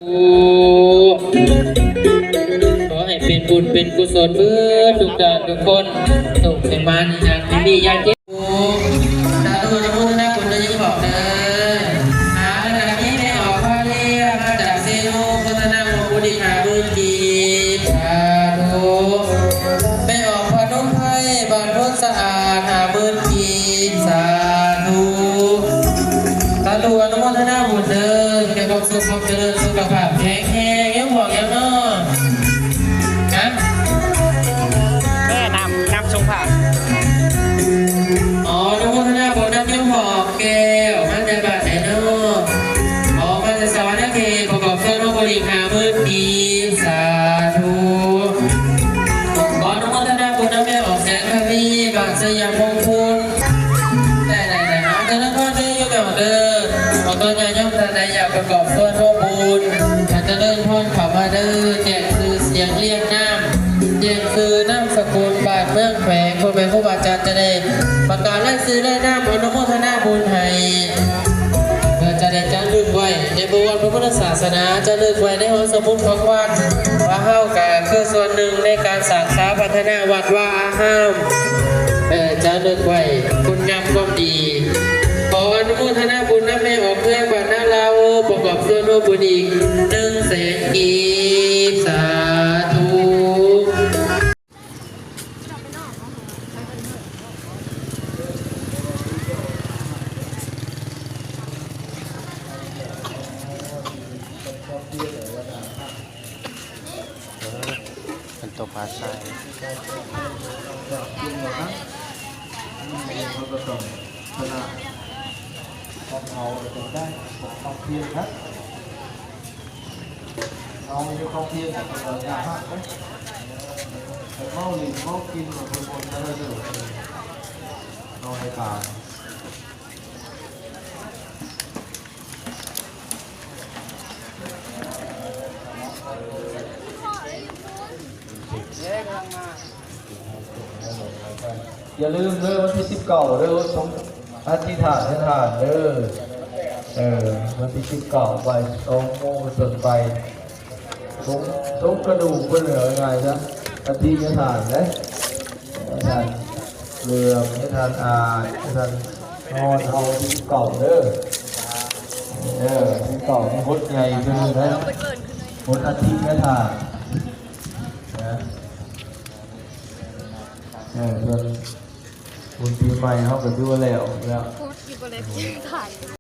ຂໍໃຫ້ເປັນບຸນເປັນກຸສົນເບິດທຸກທ່ານທຸກຄົນ ໂຊກໃຫ້ມານ ຢ່າງມີຢ່າງເຈັບ. ສາທຸ ອະນຸໂມທະນາບຸນນຳຍາຍອອກເດີ. ອາ ແລ້ວກະມີແມ່ອອກພາເລຍ ມາຈາກເຊໂນ ໂມທະນາບຸນອີກຫ້າໝື່ນກີບ ສາທຸ. ແມ່ອອກພະນົມໄພ ບ້ານໂພນສະອາດ ຫ້າໝື່ນກີບ ສາທຸ. ສາທຸ ອະນຸໂມທະນາບຸນເດີ ແກ່ຄວາມສຸກຄວາມຈະເລີນ ສຸຂະພາບແຂງແຮງ ຍັງບອກຫຍັງເນາະ? ຮະ? ເອີ ນ້ຳ ນ້ຳຊົງພະ. ອໍ ອະນຸໂມທະນາບຸນນຳຍາຍອອກແກ້ວ ມາແຕ່ບ້ານໃດເນາະ? ອອກມາແຕ່ສະຫວັນນະເຂດ ປະກອບສ່ວນຮ່ວມບຸນອີກຫ້າໝື່ນກີບ ສາທຸ. ຂໍອະນຸໂມທະນາບຸນນຳແມ່ອອກແສງທະວີ ບ້ານໄຊຍະມົງຄຸນ. ໄດ້ໆໆ ເອົາ ຈະເລີນພອນເດີ ໂຍມແມ່ອອກເດີ. ອອກຕອນຍາດໂຍມທ່ານໃດຢາກປະກອບສ່ວນຮ່ວມບຸນ ໃຫ້ຈະເລີນພອນເຂົ້າມາເດີ. ແຈ້ງຊື່ສຽງລຽງນາມ ແຈ້ງຊື່ນາມສະກຸນ ບ້ານເມືອງແຂວງ ພໍ່ແມ່ຄູບາອາຈານຈະໄດ້ປະກາດລາຍຊື່ລາຍນາມ ອະນຸໂມທະນາບຸນໃຫ້ ເພື່ອຈະໄດ້ຈາລຶກໄວ້ໃນປະຫວັດພະພຸດທະສາສະໜາ ຈາລຶກໄວ້ໃນຫໍສະໝຸດຂອງວັດ ວ່າເຮົາກະຄືສ່ວນໜຶ່ງໃນການສ້າງສາພັດທະນາວັດວາອາຮາມ ເອີ ຈາລຶກໄວ້ຄຸນງາມຄວາມດີ. ຂໍອະນຸໂມທະນາບຸນນຳແມ່ອອກເຮືອນບ້ານນາລາວ ປະກອບສ່ວນຮ່ວມບຸນອີກໜຶ່ງແສນກີບ ສາທຸ. ເອີ ເປັນຕົວປາຊາຍ ເຮົາກໍຕ້ອງຊະນະຂອງເຮົາ ແລ້ວກໍໄດ້ຂອງເຮົາພຽງນະ. ເຮົາມີຄວາມພຽງກັບເຮົາຢ່າຮັກເດ້. ໄປເມົາຫຼິ້ນເມົາກິນກັບເພິ່ນໝົດແລ້ວເດີ ເຮົາໃຫ້ການ. ຢ່າລືມເດີ ວັນທີສິບເກົ້າເດີ ສົມອະທິຖານໃຫ້ທານເດີ. ເອີ ວັນທີສິບເກົ້າ ບ່າຍສອງໂມງເປັນຕົ້ນໄປ ສົມ ສົມກະດູກເພິ່ນເລີຍ ເອົາງ່າຍຊະ ອະທິໃຫ້ທານເດ້. ໃຫ້ທ່ານເຫຼືອມ ໃຫ້ທ່ານອາດ ໃຫ້ທ່ານນອນເອົາວັນທີສິບເກົ້າເດີ. ເອີ ວັນທີສິບເກົ້ານີ້ຫົດໃຫຍ່ເພິ່ນນະ ຫົດອາທິດນະທ່ານນະ. ເອີ ເພິ່ນ ບຸນປີໃໝ່ເຮົາກໍຖືວ່າແລ້ວ ແລ້ວ ໂພສຢູ່ບໍ່ໄດ້ ຖ່າຍ.